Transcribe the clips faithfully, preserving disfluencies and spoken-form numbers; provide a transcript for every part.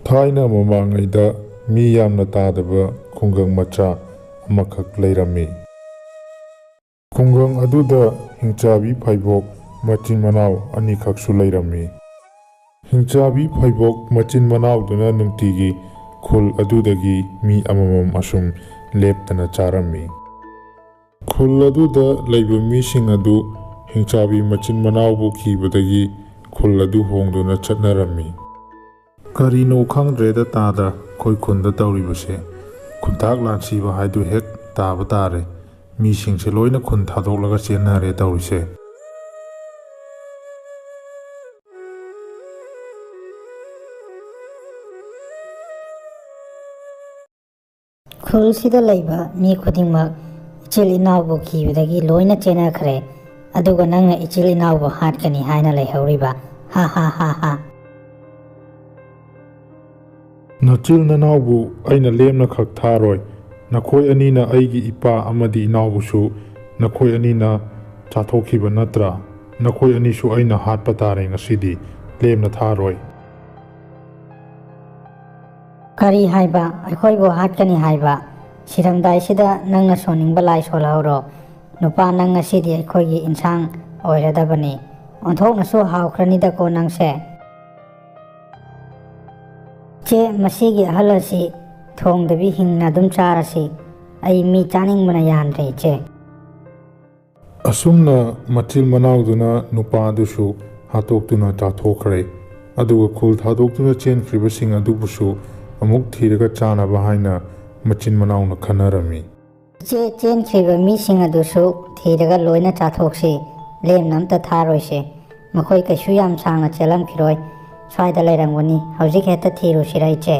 ꯊꯥꯏꯅ ꯃꯃꯥꯡꯉꯩꯗ ꯃꯤ ꯌꯥꯝꯅ ꯇꯥꯗꯕ ꯈꯨꯡꯒꯪ ꯃꯆꯥ ꯑꯃꯈꯛ ꯂꯩꯔꯝꯃꯤ꯫ ꯈꯨꯡꯒꯪ ꯑꯗꯨꯗ ꯍꯤꯡꯆꯥꯕꯤ ꯐꯩꯕꯣꯛ ꯃꯆꯤꯟ ꯃꯅꯥꯎ ꯑꯅꯤꯈꯛꯁꯨ ꯂꯩꯔꯝꯃꯤ꯫ ꯍꯤꯡꯆꯥꯕꯤ ꯐꯩꯕꯣꯛ ꯃꯆꯤꯟ ꯃꯅꯥꯎꯗꯨꯅ ꯅꯨꯡꯇꯤꯒꯤ ꯈꯨꯜ ꯑꯗꯨꯗꯒꯤ ꯃꯤ ꯑꯃꯃꯝ ꯑꯁꯨꯝ ꯂꯦꯞꯇꯅ ꯆꯥꯔꯝꯃꯤ꯫ ꯈꯨꯜ ꯑꯗꯨꯗ ꯂꯩꯕ ꯃꯤꯁꯤꯡ ꯑꯗꯨ ꯍꯤꯡꯆꯥꯕꯤ ꯃꯆꯤꯟ ꯃꯅꯥꯎꯕꯨ ꯀꯤꯕꯗꯒꯤ ꯈꯨꯜ ꯑꯗꯨ ꯍꯣꯡꯗꯨꯅ ꯆꯠꯅꯔꯝꯃꯤ꯫ ꯀꯔꯤꯅꯣ ꯈꯪꯗ꯭ꯔꯦꯗ ꯇꯥꯗ, ꯑꯩꯈꯣꯏ ꯈꯨꯟꯗ ꯇꯧꯔꯤꯕꯁꯦ꯫ ꯈꯨꯟꯇꯥꯛ ꯂꯥꯟꯁꯤꯕ ꯍꯥꯏꯗꯨ ꯍꯦꯛ ꯇꯥꯕ ꯇꯥꯔꯦ꯫ ꯃꯤꯁꯤꯡꯁꯦ ꯂꯣꯏꯅ ꯈꯨꯟ ꯊꯥꯗꯣꯛꯂꯒ ꯆꯦꯟꯅꯔꯦ ꯇꯧꯔꯤꯁꯦ꯫ ꯈꯨꯜꯁꯤꯗ ꯂꯩꯕ ꯃꯤ ꯈꯨꯗꯤꯡꯃꯛ ꯏꯆꯤꯜ ꯏꯅꯥꯎꯕꯨ ꯀꯤꯕꯗꯒꯤ ꯂꯣꯏꯅ ꯆꯦꯟꯅꯈ꯭ꯔꯦ, ꯑꯗꯨꯒ ꯅꯪꯅ ꯏꯆꯤꯜ ꯏꯅꯥꯎꯕꯨ ꯍꯥꯠꯀꯅꯤ ꯍꯥꯏꯅ ꯂꯩꯍꯧꯔꯤꯕ꯫ ꯍꯥ ꯍꯥ ꯍꯥ ꯍꯥ꯫ ꯅꯆꯤꯜ ꯅꯅꯥꯎꯕꯨ ꯑꯩꯅ ꯂꯦꯝꯅ ꯈꯛ ꯊꯥꯔꯣꯏ꯫ ꯅꯈꯣꯏ ꯑꯅꯤꯅ ꯑꯩꯒꯤ ꯏꯄꯥ ꯑꯃꯗꯤ ꯏꯅꯥꯎꯕꯨꯁꯨ ꯅꯈꯣꯏ ꯑꯅꯤꯅ ꯆꯥꯊꯣꯛꯈꯤꯕ ꯅꯠꯇ꯭ꯔꯥ? ꯅꯈꯣꯏ ꯑꯅꯤꯁꯨ ꯑꯩꯅ ꯍꯥꯠꯄ ꯇꯥꯔꯦ ꯉꯁꯤꯗꯤ꯫ ꯂꯦꯝꯅ ꯊꯥꯔꯣꯏ꯫ ꯀꯔꯤ ꯍꯥꯏꯕ? ꯑꯩꯈꯣꯏꯕꯨ ꯍꯥꯠꯀꯅꯤ ꯍꯥꯏꯕ? ꯁꯤꯔꯝꯗꯥꯏꯁꯤꯗ ꯅꯪꯅ ꯁꯣꯟꯅꯤꯡꯕ ꯂꯥꯏ ꯁꯣꯜꯍꯧꯔꯣ꯫ ꯅꯨꯄꯥ, ꯅꯪ ꯉꯁꯤꯗꯤ ꯑꯩꯈꯣꯏꯒꯤ ꯏꯟꯁꯥꯡ ꯑꯣꯏꯔꯗꯕꯅꯤ꯫ ꯑꯣꯟꯊꯣꯛꯅꯁꯨ ꯍꯥꯎꯈ꯭ꯔꯅꯤꯗꯀꯣ ꯅꯪꯁꯦ꯫ ꯏꯆꯦ, ꯃꯁꯤꯒꯤ ꯑꯍꯜ ꯑꯁꯤ ꯊꯣꯡꯗꯕꯤ ꯍꯤꯡꯅ ꯑꯗꯨꯝ ꯆꯥꯔꯁꯤ꯫ ꯑꯩ ꯃꯤ ꯆꯥꯅꯤꯡꯕꯅ ꯌꯥꯗ꯭ꯔꯦ, ꯏꯆꯦ꯫ ꯑꯁꯨꯝꯅ ꯃꯆꯤꯜ ꯃꯅꯥꯎꯗꯨꯅ ꯅꯨꯄꯥꯗꯨꯁꯨ ꯍꯥꯠꯇꯣꯛꯇꯨꯅ ꯆꯥꯊꯣꯛꯈ꯭ꯔꯦ꯫ ꯑꯗꯨꯒ ꯈꯨꯜ ꯊꯥꯗꯣꯛꯇꯨꯅ ꯆꯦꯟꯈ꯭ꯔꯤꯕꯁꯤꯡ ꯑꯗꯨꯕꯨꯁꯨ ꯑꯃꯨꯛ ꯊꯤꯔꯒ ꯆꯥꯅꯕ ꯍꯥꯏꯅ ꯃꯆꯤꯟ ꯃꯅꯥꯎꯅ ꯈꯟꯅꯔꯝꯃꯤ꯫ ꯏꯆꯦ, ꯆꯦꯟꯈ꯭ꯔꯤꯕ ꯃꯤꯁꯤꯡ ꯑꯗꯨꯁꯨ ꯊꯤꯔꯒ ꯂꯣꯏꯅ ꯆꯥꯊꯣꯛꯁꯤ, ꯂꯦꯝꯅ ꯑꯝꯇ ꯊꯥꯔꯣꯏꯁꯦ꯫ ꯃꯈꯣꯏ ꯀꯩꯁꯨ ꯌꯥꯝ ꯁꯥꯡꯅ ꯆꯦꯜꯂꯝꯈꯤꯔꯣꯏ, ꯁ꯭ꯋꯥꯏꯗ ꯂꯩꯔꯝꯒꯅꯤ, ꯍꯧꯖꯤꯛ ꯍꯦꯛꯇ ꯊꯤꯔꯨꯁꯤꯔ ꯏꯆꯦ?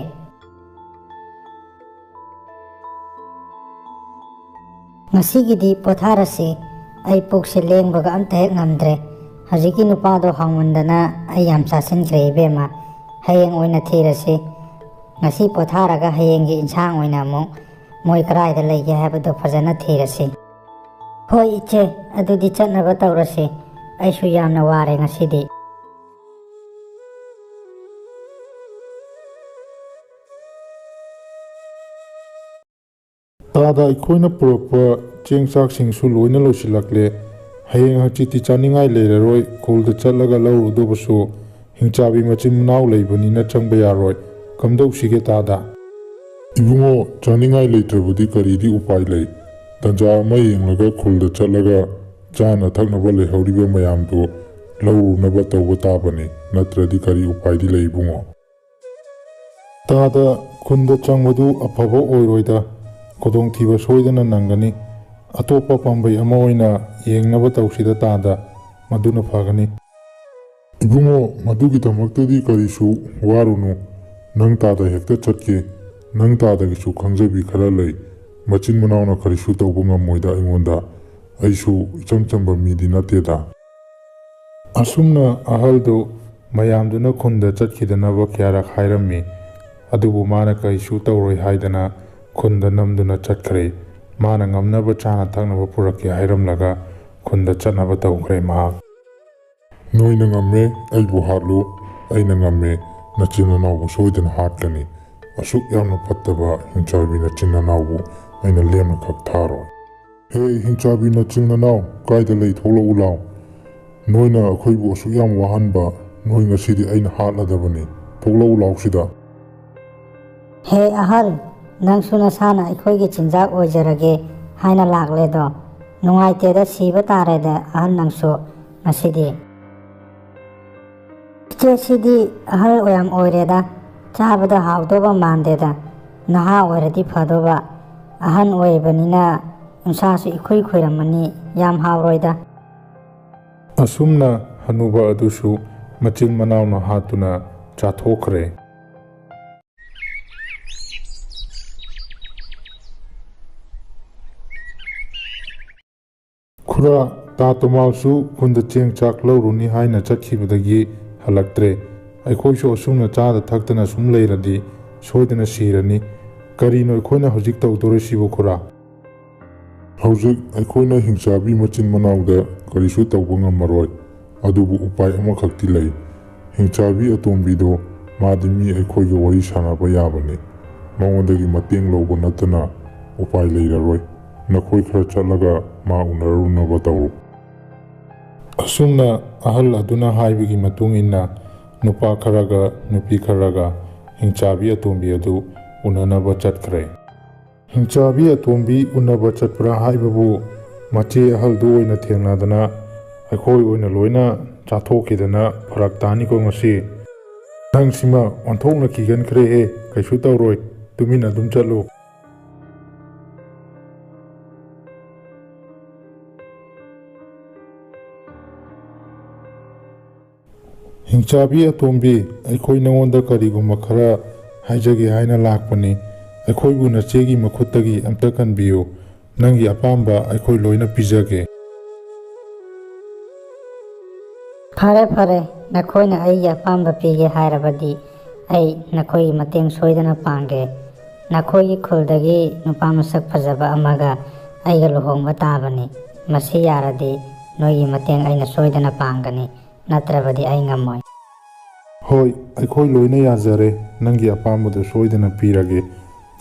ꯉꯁꯤꯒꯤꯗꯤ ꯄꯣꯊꯥꯔꯁꯤ, ꯑꯩ ꯄꯨꯛꯁꯦ ꯂꯦꯡꯕꯒ ꯑꯝꯇ ꯍꯦꯛ ꯉꯝꯗ꯭ꯔꯦ꯫ ꯍꯧꯖꯤꯛꯀꯤ ꯅꯨꯄꯥꯗꯣ ꯍꯥꯎꯃꯟꯗꯅ ꯑꯩ ꯌꯥꯝ ꯆꯥꯁꯤꯟꯈ꯭ꯔꯦ ꯏꯕꯦꯝꯃ, ꯍꯌꯦꯡ ꯑꯣꯏꯅ ꯊꯤꯔꯁꯤ꯫ ꯉꯁꯤ ꯄꯣꯊꯥꯔꯒ ꯍꯌꯦꯡꯒꯤ ꯏꯟꯁꯥꯡ ꯑꯣꯏꯅ ꯑꯃꯨꯛ ꯃꯣꯏ ꯀꯗꯥꯏꯗ ꯂꯩꯒꯦ ꯍꯥꯏꯕꯗꯣ ꯐꯖꯅ ꯊꯤꯔꯁꯤ꯫ ꯍꯣꯏ ꯏꯆꯦ, ꯑꯗꯨꯗꯤ ꯆꯠꯅꯕ ꯇꯧꯔꯁꯤ, ꯑꯩꯁꯨ ꯌꯥꯝꯅ ꯋꯥꯔꯦ ꯉꯁꯤꯗꯤ꯫ ꯇꯥꯗ, ꯑꯩꯈꯣꯏꯅ ꯄꯨꯔꯛꯄ ꯆꯦꯡ ꯆꯥꯛꯁꯤꯡꯁꯨ ꯂꯣꯏꯅ ꯂꯣꯏꯁꯤꯜꯂꯛꯂꯦ꯫ ꯍꯌꯦꯡ ꯍꯪꯆꯤꯠꯇꯤ ꯆꯥꯅꯤꯡꯉꯥꯏ ꯂꯩꯔꯔꯣꯏ꯫ ꯈꯨꯜꯗ ꯆꯠꯂꯒ ꯂꯧꯔꯨꯗꯕꯁꯨ ꯍꯤꯡꯆꯥꯕꯤ ꯃꯆꯤꯟ ꯃꯅꯥꯎ ꯂꯩꯕꯅꯤꯅ ꯆꯪꯕ ꯌꯥꯔꯣꯏ꯫ ꯀꯝꯗꯧꯁꯤꯒꯦ ꯇꯥꯗ? ꯏꯕꯨꯡꯉꯣ, ꯆꯥꯅꯤꯡꯉꯥꯏ ꯂꯩꯇ꯭ꯔꯕꯗꯤ ꯀꯔꯤꯗꯤ ꯎꯄꯥꯏ ꯂꯩ? ꯇꯟꯖꯥ ꯑꯃ ꯌꯦꯡꯂꯒ ꯈꯨꯜꯗ ꯆꯠꯂꯒ ꯆꯥꯅ ꯊꯛꯅꯕ ꯂꯩꯍꯧꯔꯤꯕ ꯃꯌꯥꯝꯗꯨ ꯂꯧꯔꯨꯅꯕ ꯇꯧꯕ ꯇꯥꯕꯅꯤ, ꯅꯠꯇ꯭ꯔꯗꯤ ꯀꯔꯤ ꯎꯄꯥꯏꯗꯤ ꯂꯩ ꯏꯕꯨꯡꯉꯣ? ꯇꯥꯗ, ꯈꯨꯟꯗ ꯆꯪꯕꯗꯨ ꯑꯐꯕ ꯑꯣꯏꯔꯣꯏꯗ꯫ ꯈꯨꯗꯣꯡꯊꯤꯕ ꯁꯣꯏꯗꯅ ꯅꯪꯒꯅꯤ꯫ ꯑꯇꯣꯞꯄ ꯄꯥꯝꯕꯩ ꯑꯃ ꯑꯣꯏꯅ ꯌꯦꯡꯅꯕ ꯇꯧꯁꯤꯗ ꯇꯥꯗ, ꯃꯗꯨꯅ ꯐꯒꯅꯤ꯫ ꯏꯕꯨꯡꯉꯣ, ꯃꯗꯨꯒꯤꯗꯃꯛꯇꯗꯤ ꯀꯔꯤꯁꯨ ꯋꯥꯔꯨꯅꯨ꯫ ꯅꯪ ꯇꯥꯗ ꯍꯦꯛꯇ ꯆꯠꯀꯦ꯫ ꯅꯪ ꯇꯥꯗꯒꯤꯁꯨ ꯈꯪꯖꯕꯤ ꯈꯔ ꯂꯩ꯫ ꯃꯆꯤꯟ ꯃꯅꯥꯎꯅ ꯀꯔꯤꯁꯨ ꯇꯧꯕ ꯉꯝꯃꯣꯏꯗ ꯑꯩꯉꯣꯟꯗ꯫ ꯑꯩꯁꯨ ꯏꯆꯝ ꯆꯝꯕ ꯃꯤꯗꯤ ꯅꯠꯇꯦꯗ꯫ ꯑꯁꯨꯝꯅ ꯑꯍꯜꯗꯨ ꯃꯌꯥꯝꯗꯨꯅ ꯈꯨꯟꯗ ꯆꯠꯈꯤꯗꯅꯕ ꯀꯌꯥꯔꯛ ꯍꯥꯏꯔꯝꯃꯤ꯫ ꯑꯗꯨꯕꯨ ꯃꯥꯅ ꯀꯔꯤꯁꯨ ꯇꯧꯔꯣꯏ ꯍꯥꯏꯗꯅ ꯈꯨꯟꯗ ꯅꯝꯗꯨꯅ ꯆꯠꯈ꯭ꯔꯦ꯫ ꯃꯥꯅ ꯉꯝꯅꯕ ꯆꯥꯅ ꯊꯛꯅꯕ ꯄꯨꯔꯛꯀꯦ ꯍꯥꯏꯔꯝꯂꯒ ꯈꯨꯟꯗ ꯆꯠꯅꯕ ꯇꯧꯈ꯭ꯔꯦ ꯃꯍꯥꯛ꯫ ꯅꯣꯏꯅ ꯉꯝꯃꯦ, ꯑꯩꯕꯨ ꯍꯥꯠꯂꯨ, ꯑꯩꯅ ꯉꯝꯃꯦ, ꯅꯆꯤꯟ ꯅꯅꯥꯎꯕꯨ ꯁꯣꯏꯗꯅ ꯍꯥꯠꯀꯅꯤ꯫ ꯑꯁꯨꯛ ꯌꯥꯝꯅ ꯐꯠꯇꯕ ꯍꯤꯡꯆꯥꯕꯤ ꯅꯆꯤꯟ ꯅꯅꯥꯎꯕꯨ ꯑꯩꯅ ꯂꯦꯝꯅ ꯈꯛ ꯊꯥꯔꯣꯏ꯫ ꯍꯦ ꯍꯤꯡꯆꯥꯕꯤ ꯅꯆꯤꯟ ꯅꯅꯥꯎ, ꯀꯥꯏꯗ ꯂꯩ? ꯊꯣꯛꯂꯛꯎ ꯂꯥꯎ꯫ ꯅꯣꯏꯅ ꯑꯩꯈꯣꯏꯕꯨ ꯑꯁꯨꯛ ꯌꯥꯝ ꯋꯥꯍꯟꯕ, ꯅꯣꯏ ꯉꯁꯤꯗꯤ ꯑꯩꯅ ꯍꯥꯠꯂꯗꯕꯅꯤ꯫ ꯊꯣꯛꯂꯛꯎ ꯂꯥꯎ ꯁꯤꯗ꯫ ꯍꯦ ꯑꯍꯜ, ꯅꯪꯁꯨ ꯅꯁꯥꯅ ꯑꯩꯈꯣꯏꯒꯤ ꯆꯤꯟꯖꯥꯛ ꯑꯣꯏꯖꯔꯒꯦ ꯍꯥꯏꯅ ꯂꯥꯛꯂꯦꯗꯣ꯫ ꯅꯨꯡꯉꯥꯏꯇꯦꯗ, ꯁꯤꯕ ꯇꯥꯔꯦꯗ ꯑꯍꯜ ꯅꯪꯁꯨ ꯉꯁꯤꯗꯤ꯫ ꯏꯆꯦꯁꯤꯗꯤ ꯑꯍꯜ ꯌꯥꯝ ꯑꯣꯏꯔꯦꯗ, ꯆꯥꯕꯗ ꯍꯥꯎꯗꯧꯕ ꯃꯥꯟꯗꯦꯗ꯫ ꯅꯍꯥ ꯑꯣꯏꯔꯗꯤ ꯐꯗꯧꯕ, ꯑꯍꯟ ꯑꯣꯏꯔꯕꯅꯤꯅ ꯎꯟꯁꯥꯁꯨ ꯏꯈꯨꯏ ꯈꯨꯏꯔꯝꯃꯅꯤ, ꯌꯥꯝ ꯍꯥꯎꯔꯣꯏꯗ꯫ ꯑꯁꯨꯝꯅ ꯍꯅꯨꯕ ꯑꯗꯨꯁꯨ ꯃꯆꯤꯟ ꯃꯅꯥꯎꯅ ꯍꯥꯠꯇꯨꯅ ꯆꯥꯊꯣꯛꯈ꯭ꯔꯦ꯫ ꯈꯨꯔꯥ, ꯇꯥ ꯇꯣꯃꯥꯜꯁꯨ ꯈꯨꯟꯗ ꯆꯦꯡ ꯆꯥꯛ ꯂꯧꯔꯨꯅꯤ ꯍꯥꯏꯅ ꯆꯠꯈꯤꯕꯗꯒꯤ ꯍꯜꯂꯛꯇ꯭ꯔꯦ꯫ ꯑꯩꯈꯣꯏꯁꯨ ꯑꯁꯨꯝꯅ ꯆꯥꯗ ꯊꯛꯇꯅ ꯁꯨꯝ ꯂꯩꯔꯗꯤ ꯁꯣꯏꯗꯅ ꯁꯤꯔꯅꯤ꯫ ꯀꯔꯤꯅꯣ ꯑꯩꯈꯣꯏꯅ ꯍꯧꯖꯤꯛ ꯇꯧꯗꯣꯔꯤꯁꯤꯕꯨ ꯈꯨꯔꯥ? ꯍꯧꯖꯤꯛ ꯑꯩꯈꯣꯏꯅ ꯍꯤꯡꯆꯥꯕꯤ ꯃꯆꯤꯟ ꯃꯅꯥꯎꯗ ꯀꯔꯤꯁꯨ ꯇꯧꯕ ꯉꯝꯃꯔꯣꯏ꯫ ꯑꯗꯨꯕꯨ ꯎꯄꯥꯏ ꯑꯃꯈꯛꯇꯤ ꯂꯩ꯫ ꯍꯤꯡꯆꯥꯕꯤ ꯑꯇꯣꯝꯕꯤꯗꯣ, ꯃꯥꯗꯤ ꯃꯤ ꯑꯩꯈꯣꯏꯒ ꯋꯥꯔꯤ ꯁꯥꯟꯅꯕ ꯌꯥꯕꯅꯤ꯫ ꯃꯉꯣꯟꯗꯒꯤ ꯃꯇꯦꯡ ꯂꯧꯕ ꯅꯠꯇꯅ ꯎꯄꯥꯏ ꯂꯩꯔꯔꯣꯏ꯫ ꯅꯈꯣꯏ ꯈꯔ ꯆꯠꯂꯒ ꯃꯥ ꯎꯅꯔꯨꯅꯕ ꯇꯧꯔꯨ꯫" ꯑꯁꯨꯝꯅ ꯑꯍꯜ ꯑꯗꯨꯅ ꯍꯥꯏꯕꯒꯤ ꯃꯇꯨꯡ ꯏꯟꯅ ꯅꯨꯄꯥ ꯈꯔꯒ ꯅꯨꯄꯤ ꯈꯔꯒ ꯍꯤꯡꯆꯥꯕꯤ ꯑꯇꯣꯝꯕꯤ ꯑꯗꯨ ꯎꯅꯅꯕ ꯆꯠꯈ꯭ꯔꯦ꯫ ꯍꯤꯡꯆꯥꯕꯤ ꯑꯇꯣꯝꯕꯤ ꯎꯅꯕ ꯆꯠꯄ꯭ꯔꯥ ꯍꯥꯏꯕꯕꯨ, ꯃꯆꯦ ꯑꯍꯜꯗꯨ ꯑꯣꯏꯅ ꯊꯦꯡꯅꯗꯅ ꯑꯩꯈꯣꯏ ꯑꯣꯏꯅ ꯂꯣꯏꯅ ꯆꯥꯊꯣꯛꯈꯤꯗꯅ ꯐꯔꯛ ꯇꯥꯅꯤꯀꯣ ꯉꯁꯤ꯫ ꯅꯪꯁꯤꯃ ꯑꯣꯟꯊꯣꯛꯅ ꯀꯤꯒꯟꯈ꯭ꯔꯦꯍꯦ꯫ ꯀꯩꯁꯨ ꯇꯧꯔꯣꯏ, ꯇꯨꯃꯤꯟꯅ ꯑꯗꯨꯝ ꯆꯠꯂꯨ꯫ ꯍꯤꯡꯆꯥꯕꯤ ꯑꯇꯣꯝꯕꯤ, ꯑꯩꯈꯣꯏ ꯅꯉꯣꯟꯗ ꯀꯔꯤꯒꯨꯝꯕ ꯈꯔ ꯍꯥꯏꯖꯒꯦ ꯍꯥꯏꯅ ꯂꯥꯛꯄꯅꯤ꯫ ꯑꯩꯈꯣꯏꯕꯨ ꯅꯆꯦꯒꯤ ꯃꯈꯨꯠꯇꯒꯤ ꯑꯝꯇ ꯀꯟꯕꯤꯌꯨ꯫ ꯅꯪꯒꯤ ꯑꯄꯥꯝꯕ ꯑꯩꯈꯣꯏ ꯂꯣꯏꯅ ꯄꯤꯖꯒꯦ꯫ ꯐꯔꯦ, ꯐꯔꯦ, ꯅꯈꯣꯏꯅ ꯑꯩꯒꯤ ꯑꯄꯥꯝꯕ ꯄꯤꯒꯦ ꯍꯥꯏꯔꯕꯗꯤ ꯑꯩ ꯅꯈꯣꯏꯒꯤ ꯃꯇꯦꯡ ꯁꯣꯏꯗꯅ ꯄꯥꯡꯒꯦ꯫ ꯅꯈꯣꯏꯒꯤ ꯈꯨꯜꯗꯒꯤ ꯅꯨꯄꯥ ꯃꯁꯛ ꯐꯖꯕ ꯑꯃꯒ ꯑꯩꯒ ꯂꯨꯍꯣꯡꯕ ꯇꯥꯕꯅꯤ꯫ ꯃꯁꯤ ꯌꯥꯔꯗꯤ ꯅꯣꯏꯒꯤ ꯃꯇꯦꯡ ꯑꯩꯅ ꯁꯣꯏꯗꯅ ꯄꯥꯡꯒꯅꯤ, ꯅꯠꯇ꯭ꯔꯕꯗꯤ ꯑꯩ ꯉꯝꯃꯣꯏ꯫ ꯍꯣꯏ, ꯑꯩꯈꯣꯏ ꯂꯣꯏꯅ ꯌꯥꯖꯔꯦ, ꯅꯪꯒꯤ ꯑꯄꯥꯝꯕꯗꯨ ꯁꯣꯏꯗꯅ ꯄꯤꯔꯒꯦ꯫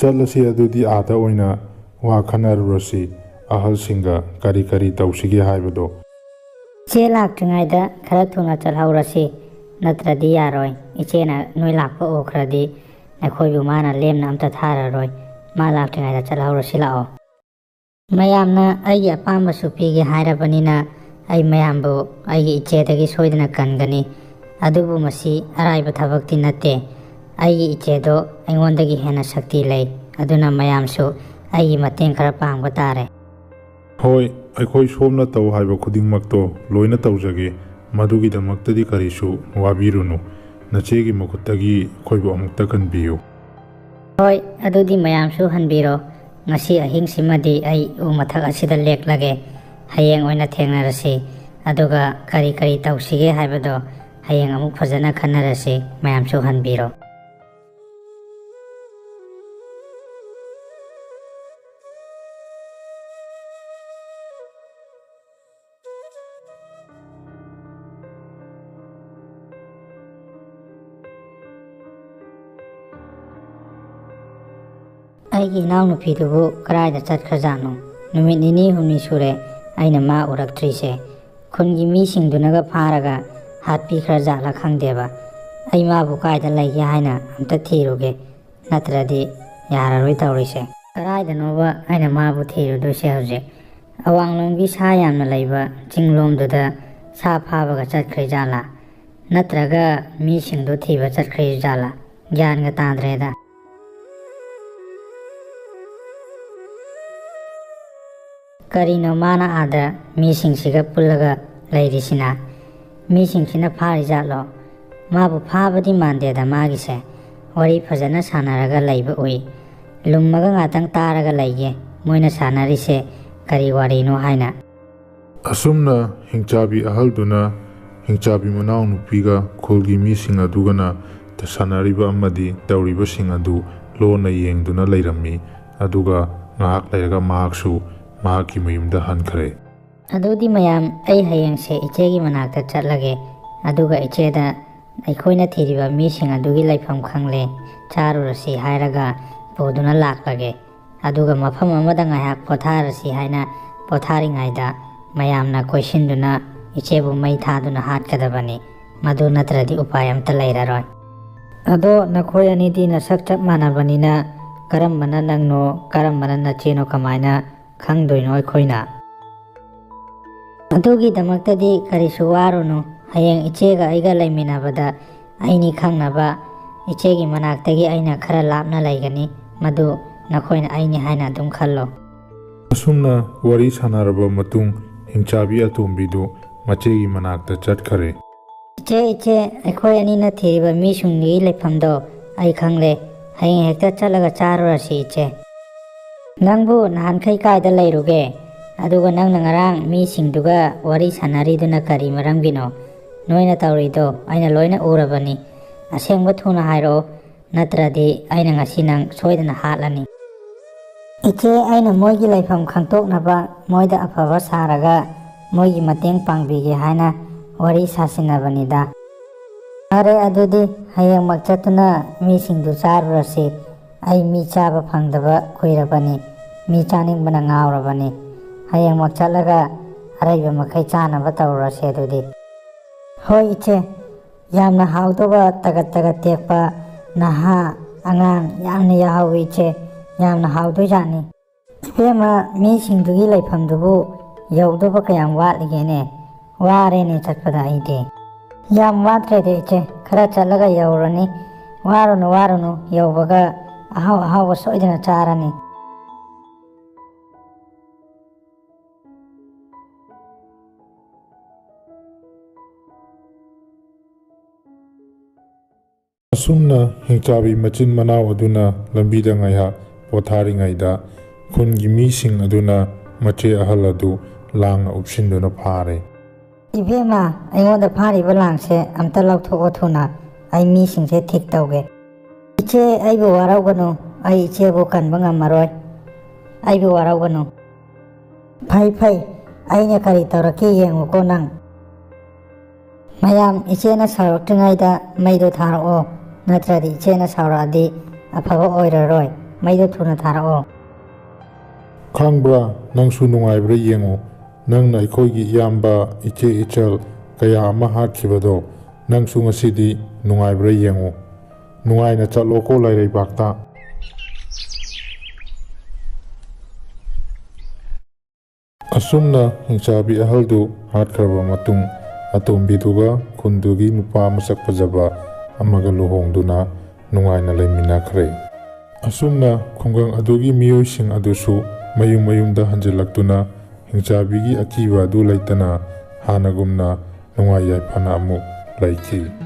ꯆꯠꯂꯁꯤ, ꯑꯗꯨꯗꯤ ꯑꯥꯗ ꯑꯣꯏꯅ ꯋꯥ ꯈꯟꯅꯔꯨꯔꯁꯤ, ꯑꯍꯜꯁꯤꯡꯒ ꯀꯔꯤ ꯀꯔꯤ ꯇꯧꯁꯤꯒꯦ ꯍꯥꯏꯕꯗꯣ꯫ ꯏꯆꯦ ꯂꯥꯛꯇ꯭ꯔꯤꯉꯩꯗ ꯈꯔ ꯊꯨꯅ ꯆꯠꯍꯧꯔꯁꯤ, ꯅꯠꯇ꯭ꯔꯗꯤ ꯌꯥꯔꯣꯏ꯫ ꯏꯆꯦꯅ ꯅꯣꯏ ꯂꯥꯛꯄ ꯎꯈ꯭ꯔꯗꯤ ꯅꯈꯣꯏꯕꯨ ꯃꯥꯅ ꯂꯦꯝꯅ ꯑꯝꯇ ꯊꯥꯔꯔꯣꯏ꯫ ꯃꯥ ꯂꯥꯛꯇ꯭ꯔꯤꯉꯩꯗ ꯆꯠꯍꯧꯔꯁꯤ ꯂꯥꯛꯑꯣ꯫ ꯃꯌꯥꯝꯅ ꯑꯩꯒꯤ ꯑꯄꯥꯝꯕꯁꯨ ꯄꯤꯒꯦ ꯍꯥꯏꯔꯕꯅꯤꯅ ꯑꯩ ꯃꯌꯥꯝꯕꯨ ꯑꯩꯒꯤ ꯏꯆꯦꯗꯒꯤ ꯁꯣꯏꯗꯅ ꯀꯟꯒꯅꯤ꯫ ꯑꯗꯨꯕꯨ ꯃꯁꯤ ꯑꯔꯥꯏꯕ ꯊꯕꯛꯇꯤ ꯅꯠꯇꯦ꯫ ꯑꯩꯒꯤ ꯏꯆꯦꯗꯣ ꯑꯩꯉꯣꯟꯗꯒꯤ ꯍꯦꯟꯅ ꯁꯛꯇꯤ ꯂꯩ꯫ ꯑꯗꯨꯅ ꯃꯌꯥꯝꯁꯨ ꯑꯩꯒꯤ ꯃꯇꯦꯡ ꯈꯔ ꯄꯥꯡꯕ ꯇꯥꯔꯦ꯫ ꯍꯣꯏ, ꯑꯩꯈꯣꯏ ꯁꯣꯝꯅ ꯇꯧ ꯍꯥꯏꯕ ꯈꯨꯗꯤꯡꯃꯛꯇꯣ ꯂꯣꯏꯅ ꯇꯧꯖꯒꯦ꯫ ꯃꯗꯨꯒꯤꯗꯃꯛꯇꯗꯤ ꯀꯔꯤꯁꯨ ꯋꯥꯕꯤꯔꯨꯅꯨ꯫ ꯅꯆꯦꯒꯤ ꯃꯈꯨꯠꯇꯒꯤ ꯑꯩꯈꯣꯏꯕꯨ ꯑꯃꯨꯛꯇ ꯀꯟꯕꯤꯌꯨ꯫ ꯍꯣꯏ, ꯑꯗꯨꯗꯤ ꯃꯌꯥꯝꯁꯨ ꯍꯟꯕꯤꯔꯣ꯫ ꯉꯁꯤ ꯑꯍꯤꯡꯁꯤꯃꯗꯤ ꯑꯩ ꯎ ꯃꯊꯛ ꯑꯁꯤꯗ ꯂꯦꯛꯂꯒꯦ꯫ ꯍꯌꯦꯡ ꯑꯣꯏꯅ ꯊꯦꯡꯅꯔꯁꯤ꯫ ꯑꯗꯨꯒ ꯀꯔꯤ ꯀꯔꯤ ꯇꯧꯁꯤꯒꯦ ꯍꯥꯏꯕꯗꯣ ꯍꯌꯦꯡ ꯑꯃꯨꯛ ꯐꯖꯅ ꯈꯟꯅꯔꯁꯤ꯫ ꯃꯌꯥꯝꯁꯨ ꯍꯟꯕꯤꯔꯣ꯫ ꯑꯩꯒꯤ ꯏꯅꯥꯎꯅꯨꯄꯤꯗꯨꯕꯨ ꯀꯗꯥꯏꯗ ꯆꯠꯈ꯭ꯔꯖꯥꯠꯅꯣ? ꯅꯨꯃꯤꯠ ꯅꯤꯅꯤ ꯍꯨꯝꯅꯤ ꯁꯨꯔꯦ ꯑꯩꯅ ꯃꯥ ꯎꯔꯛꯇ꯭ꯔꯤꯁꯦ꯫ ꯈꯨꯟꯒꯤ ꯃꯤꯁꯤꯡꯗꯨꯅꯒ ꯐꯥꯔꯒ ꯍꯥꯠꯄꯤꯈ꯭ꯔꯖꯥꯠꯂꯥ ꯈꯪꯗꯦꯕ꯫ ꯑꯩ ꯃꯥꯕꯨ ꯀꯥꯏꯗ ꯂꯩꯒꯦ ꯍꯥꯏꯅ ꯑꯝꯇ ꯊꯤꯔꯨꯒꯦ, ꯅꯠꯇ꯭ꯔꯗꯤ ꯌꯥꯔꯔꯣꯏ ꯇꯧꯔꯤꯁꯦ꯫ ꯀꯗꯥꯏꯗꯅꯣꯕ ꯑꯩꯅ ꯃꯥꯕꯨ ꯊꯤꯔꯨꯗꯣꯏꯁꯦ ꯍꯧꯖꯤꯛ? ꯑꯋꯥꯡꯂꯣꯝꯒꯤ ꯁꯥ ꯌꯥꯝꯅ ꯂꯩꯕ ꯆꯤꯡꯂꯣꯝꯗꯨꯗ ꯁꯥ ꯐꯥꯕꯒ ꯆꯠꯈ꯭ꯔꯤꯖꯥꯠꯂꯥ? ꯅꯠꯇ꯭ꯔꯒ ꯃꯤꯁꯤꯡꯗꯨ ꯊꯤꯕ ꯆꯠꯈ꯭ꯔꯤꯖꯥꯠꯂꯥ? ꯒ꯭ꯌꯥꯟꯒ ꯇꯥꯗ꯭ꯔꯦꯗ꯫ ꯀꯔꯤꯅꯣ ꯃꯥꯅ ꯑꯥꯗ ꯃꯤꯁꯤꯡꯁꯤꯒ ꯄꯨꯜꯂꯒ ꯂꯩꯔꯤꯁꯤꯅ? ꯃꯤꯁꯤꯡꯁꯤꯅ ꯐꯥꯔꯤꯖꯥꯠꯂꯣ? ꯃꯥꯕꯨ ꯐꯥꯕꯗꯤ ꯃꯥꯟꯗꯦꯗ ꯃꯥꯒꯤꯁꯦ꯫ ꯋꯥꯔꯤ ꯐꯖꯅ ꯁꯥꯟꯅꯔꯒ ꯂꯩꯕ ꯎꯏ꯫ ꯂꯨꯝꯃꯒ ꯉꯥꯛꯇꯪ ꯇꯥꯔꯒ ꯂꯩꯒꯦ, ꯃꯣꯏꯅ ꯁꯥꯟꯅꯔꯤꯁꯦ ꯀꯔꯤ ꯋꯥꯔꯤꯅꯣ ꯍꯥꯏꯅ꯫ ꯑꯁꯨꯝꯅ ꯍꯤꯡꯆꯥꯕꯤ ꯑꯍꯜꯗꯨꯅ ꯍꯤꯡꯆꯥꯕꯤ ꯃꯅꯥꯎꯅꯨꯄꯤꯒ ꯈꯨꯜꯒꯤ ꯃꯤꯁꯤꯡ ꯑꯗꯨꯒꯅ ꯁꯥꯟꯅꯔꯤꯕ ꯑꯃꯗꯤ ꯇꯧꯔꯤꯕꯁꯤꯡ ꯑꯗꯨ ꯂꯣꯟꯅ ꯌꯦꯡꯗꯨꯅ ꯂꯩꯔꯝꯃꯤ꯫ ꯑꯗꯨꯒ ꯉꯥꯏꯍꯥꯛ ꯂꯩꯔꯒ ꯃꯍꯥꯛꯁꯨ ꯃꯍꯥꯛꯀꯤ ꯃꯌꯨꯝꯗ ꯍꯟꯈ꯭ꯔꯦ꯫ ꯑꯗꯨꯗꯤ ꯃꯌꯥꯝ, ꯑꯩ ꯍꯌꯦꯡꯁꯦ ꯏꯆꯦꯒꯤ ꯃꯅꯥꯛꯇ ꯆꯠꯂꯒꯦ, ꯑꯗꯨꯒ ꯏꯆꯦꯗ ꯑꯩꯈꯣꯏꯅ ꯊꯤꯔꯤꯕ ꯃꯤꯁꯤꯡ ꯑꯗꯨꯒꯤ ꯂꯩꯐꯝ ꯈꯪꯂꯦ, ꯆꯥꯔꯨꯔꯁꯤ ꯍꯥꯏꯔꯒ ꯄꯨꯗꯨꯅ ꯂꯥꯛꯂꯒꯦ꯫ ꯑꯗꯨꯒ ꯃꯐꯝ ꯑꯃꯗ ꯉꯥꯏꯍꯥꯛ ꯄꯣꯊꯥꯔꯁꯤ ꯍꯥꯏꯅ ꯄꯣꯊꯥꯔꯤꯉꯩꯗ ꯃꯌꯥꯝꯅ ꯀꯣꯏꯁꯤꯟꯗꯨꯅ ꯏꯆꯦꯕꯨ ꯃꯩ ꯊꯥꯗꯨꯅ ꯍꯥꯠꯀꯗꯕꯅꯤ꯫ ꯃꯗꯨ ꯅꯠꯇ꯭ꯔꯗꯤ ꯎꯄꯥꯏ ꯑꯝꯇ ꯂꯩꯔꯔꯣꯏ꯫ ꯑꯗꯣ ꯅꯈꯣꯏ ꯑꯅꯤꯗꯤ ꯅꯁꯛ ꯆꯞ ꯃꯥꯟꯅꯕꯅꯤꯅ ꯀꯔꯝꯕꯅ ꯅꯪꯅꯣ, ꯀꯔꯝꯕꯅ ꯅꯆꯦꯅꯣ ꯀꯃꯥꯏꯅ ꯈꯪꯗꯣꯏꯅꯣ ꯑꯩꯈꯣꯏꯅ? ꯑꯗꯨꯒꯤꯗꯃꯛꯇꯗꯤ ꯀꯔꯤꯁꯨ ꯋꯥꯔꯨꯅꯨ꯫ ꯍꯌꯦꯡ ꯏꯆꯦꯒ ꯑꯩꯒ ꯂꯩꯃꯤꯟꯅꯕꯗ ꯑꯩꯅꯤ ꯈꯪꯅꯕ ꯏꯆꯦꯒꯤ ꯃꯅꯥꯛꯇꯒꯤ ꯑꯩꯅ ꯈꯔ ꯂꯥꯞꯅ ꯂꯩꯒꯅꯤ꯫ ꯃꯗꯨ ꯅꯈꯣꯏꯅ ꯑꯩꯅꯤ ꯍꯥꯏꯅ ꯑꯗꯨꯝ ꯈꯜꯂꯣ꯫ ꯑꯁꯨꯝꯅ ꯋꯥꯔꯤ ꯁꯥꯟꯅꯔꯕ ꯃꯇꯨꯡ ꯍꯤꯡꯆꯥꯕꯤ ꯑꯇꯣꯝꯕꯤꯗꯨ ꯃꯆꯦꯒꯤ ꯃꯅꯥꯛꯇ ꯆꯠꯈꯔꯦ꯫ ꯏꯆꯦ, ꯏꯆꯦ, ꯑꯩꯈꯣꯏ ꯑꯅꯤꯅ ꯊꯤꯔꯤꯕ ꯃꯤꯁꯤꯡꯒꯤ ꯂꯩꯐꯝꯗꯣ ꯑꯩ ꯈꯪꯂꯦ꯫ ꯍꯌꯦꯡ ꯍꯦꯛꯇ ꯆꯠꯂꯒ ꯆꯥꯔꯨꯔꯁꯤ, ꯏꯆꯦ꯫ ꯅꯪꯕꯨ ꯅꯍꯥꯟꯈꯩ ꯀꯥꯏꯗ ꯂꯩꯔꯨꯒꯦ? ꯑꯗꯨꯒ ꯅꯪꯅ ꯉꯔꯥꯡ ꯃꯤꯁꯤꯡꯗꯨꯒ ꯋꯥꯔꯤ ꯁꯥꯟꯅꯔꯤꯗꯨꯅ ꯀꯔꯤ ꯃꯔꯝꯒꯤꯅꯣ? ꯅꯣꯏꯅ ꯇꯧꯔꯤꯗꯣ ꯑꯩꯅ ꯂꯣꯏꯅ ꯎꯔꯕꯅꯤ꯫ ꯑꯁꯦꯡꯕ ꯊꯨꯅ ꯍꯥꯏꯔꯛꯑꯣ, ꯅꯠꯇ꯭ꯔꯗꯤ ꯑꯩꯅ ꯉꯁꯤ ꯅꯪ ꯁꯣꯏꯗꯅ ꯍꯥꯠꯂꯅꯤ꯫ ꯏꯆꯦ, ꯑꯩꯅ ꯃꯣꯏꯒꯤ ꯂꯩꯐꯝ ꯈꯪꯗꯣꯛꯅꯕ ꯃꯣꯏꯗ ꯑꯐꯕ ꯁꯥꯔꯒ ꯃꯣꯏꯒꯤ ꯃꯇꯦꯡ ꯄꯥꯡꯕꯤꯒꯦ ꯍꯥꯏꯅ ꯋꯥꯔꯤ ꯁꯥꯁꯤꯟꯅꯕꯅꯤꯗ꯫ ꯐꯔꯦ, ꯑꯗꯨꯗꯤ ꯍꯌꯦꯡꯃꯛ ꯆꯠꯇꯨꯅ ꯃꯤꯁꯤꯡꯗꯨ ꯆꯥꯔꯨꯔꯁꯤ꯫ ꯑꯩ ꯃꯤ ꯆꯥꯕ ꯐꯪꯗꯕ ꯀꯨꯏꯔꯕꯅꯤ꯫ ꯃꯤ ꯆꯥꯅꯤꯡꯕꯅ ꯉꯥꯎꯔꯕꯅꯤ꯫ ꯍꯌꯦꯡꯃꯛ ꯆꯠꯂꯒ ꯑꯔꯩꯕ ꯃꯈꯩ ꯆꯥꯅꯕ ꯇꯧꯔꯁꯦ ꯑꯗꯨꯗꯤ꯫ ꯍꯣꯏ ꯏꯆꯦ, ꯌꯥꯝꯅ ꯍꯥꯎꯗꯧꯕ ꯇꯒꯠ ꯇꯒꯠ ꯇꯦꯛꯄ ꯅꯍꯥ ꯑꯉꯥꯡ ꯌꯥꯝꯅ ꯌꯥꯎꯍꯧꯋꯤ ꯏꯆꯦ, ꯌꯥꯝꯅ ꯍꯥꯎꯗꯣꯏꯖꯥꯠꯅꯤ꯫ ꯏꯕꯦꯝꯃ, ꯃꯤꯁꯤꯡꯗꯨꯒꯤ ꯂꯩꯐꯝꯗꯨꯕꯨ ꯌꯧꯗꯧꯕ ꯀꯌꯥꯝ ꯋꯥꯠꯂꯤꯒꯦꯅꯦ? ꯋꯥꯔꯦꯅꯦ ꯆꯠꯄꯗ ꯑꯩꯗꯤ꯫ ꯌꯥꯝ ꯋꯥꯠꯇ꯭ꯔꯦꯗ ꯏꯆꯦ, ꯈꯔ ꯆꯠꯂꯒ ꯌꯧꯔꯅꯤ꯫ ꯋꯥꯔꯨꯅꯨ, ꯋꯥꯔꯨꯅꯨ, ꯌꯧꯕꯒ ꯑꯍꯥꯎ ꯑꯍꯥꯎꯕ ꯁꯣꯏꯗꯅ ꯆꯥꯔꯅꯤ꯫ ꯑꯁꯨꯝꯅ ꯍꯤꯡꯆꯥꯕꯤ ꯃꯆꯤꯟ ꯃꯅꯥꯎ ꯑꯗꯨꯅ ꯂꯝꯕꯤꯗ ꯉꯥꯏꯍꯥꯛ ꯄꯣꯊꯥꯔꯤꯉꯩꯗ ꯈꯨꯟꯒꯤ ꯃꯤꯁꯤꯡ ꯑꯗꯨꯅ ꯃꯆꯦ ꯑꯍꯜ ꯑꯗꯨ ꯂꯥꯡꯅ ꯎꯞꯁꯤꯟꯗꯨꯅ ꯐꯥꯔꯦ꯫ ꯏꯕꯦꯝꯃ, ꯑꯩꯉꯣꯟꯗ ꯐꯥꯔꯤꯕ ꯂꯥꯡꯁꯦ ꯑꯝꯇ ꯂꯧꯊꯣꯛꯑꯣ ꯊꯨꯅ, ꯑꯩ ꯃꯤꯁꯤꯡꯁꯦ ꯊꯤꯛ ꯇꯧꯒꯦ꯫ ꯏꯆꯦ, ꯑꯩꯕꯨ ꯋꯥꯔꯧꯒꯅꯨ, ꯑꯩ ꯏꯆꯦꯕꯨ ꯀꯟꯕ ꯉꯝꯃꯔꯣꯏ, ꯑꯩꯕꯨ ꯋꯥꯔꯧꯒꯅꯨ꯫ ꯐꯩ ꯐꯩ, ꯑꯩꯅ ꯀꯔꯤ ꯇꯧꯔꯛꯀꯦ ꯌꯦꯡꯉꯨꯀꯣ ꯅꯪ꯫ ꯃꯌꯥꯝ, ꯏꯆꯦꯅ ꯁꯥꯎꯔꯛꯇ꯭ꯔꯤꯉꯩꯗ ꯃꯩꯗꯣ ꯊꯥꯔꯛꯑꯣ, ꯅꯠꯇ꯭ꯔꯗꯤ ꯏꯆꯦꯅ ꯁꯥꯎꯔꯛꯑꯗꯤ ꯑꯐꯕ ꯑꯣꯏꯔꯔꯣꯏ꯫ ꯃꯩꯗꯣ ꯊꯨꯅ ꯊꯥꯔꯛꯑꯣ꯫ ꯈꯪꯕ꯭ꯔꯥ, ꯅꯪꯁꯨ ꯅꯨꯡꯉꯥꯏꯕ꯭ꯔꯥ ꯌꯦꯡꯉꯨ꯫ ꯅꯪꯅ ꯑꯩꯈꯣꯏꯒꯤ ꯏꯌꯥꯝꯕ, ꯏꯆꯦ ꯏꯆꯜ ꯀꯌꯥ ꯑꯃ ꯍꯥꯠꯈꯤꯕꯗꯣ, ꯅꯪꯁꯨ ꯉꯁꯤꯗꯤ ꯅꯨꯡꯉꯥꯏꯕ꯭ꯔꯥ ꯌꯦꯡꯉꯨ꯫ ꯅꯨꯡꯉꯥꯏꯅ ꯆꯠꯂꯣꯀꯣ ꯂꯥꯏꯔꯩꯕꯥꯛꯇ꯫ ꯑꯁꯨꯝꯅ ꯍꯤꯡꯆꯥꯕꯤ ꯑꯍꯜꯗꯨ ꯍꯥꯠꯈ꯭ꯔꯕ ꯃꯇꯨꯡ, ꯑꯇꯣꯝꯕꯤꯗꯨꯒ ꯈꯨꯟꯗꯨꯒꯤ ꯅꯨꯄꯥ ꯃꯁꯛ ꯐꯖꯕ ꯑꯃꯒ ꯂꯨꯍꯣꯡꯗꯨꯅ ꯅꯨꯡꯉꯥꯏꯅ ꯂꯩꯃꯤꯟꯅꯈ꯭ꯔꯦ꯫ ꯑꯁꯨꯝꯅ ꯈꯨꯡꯒꯪ ꯑꯗꯨꯒꯤ ꯃꯤꯑꯣꯏꯁꯤꯡ ꯑꯗꯨꯁꯨ ꯃꯌꯨꯝ ꯃꯌꯨꯝꯗ ꯍꯟꯖꯤꯜꯂꯛꯇꯨꯅ ꯍꯤꯡꯆꯥꯕꯤꯒꯤ ꯑꯀꯤꯕ ꯑꯗꯨ ꯂꯩꯇꯅ ꯍꯥꯟꯅꯒꯨꯝꯅ ꯅꯨꯡꯉꯥꯏ ꯌꯥꯏꯐꯅ ꯑꯃꯨꯛ ꯂꯩꯈꯤ꯫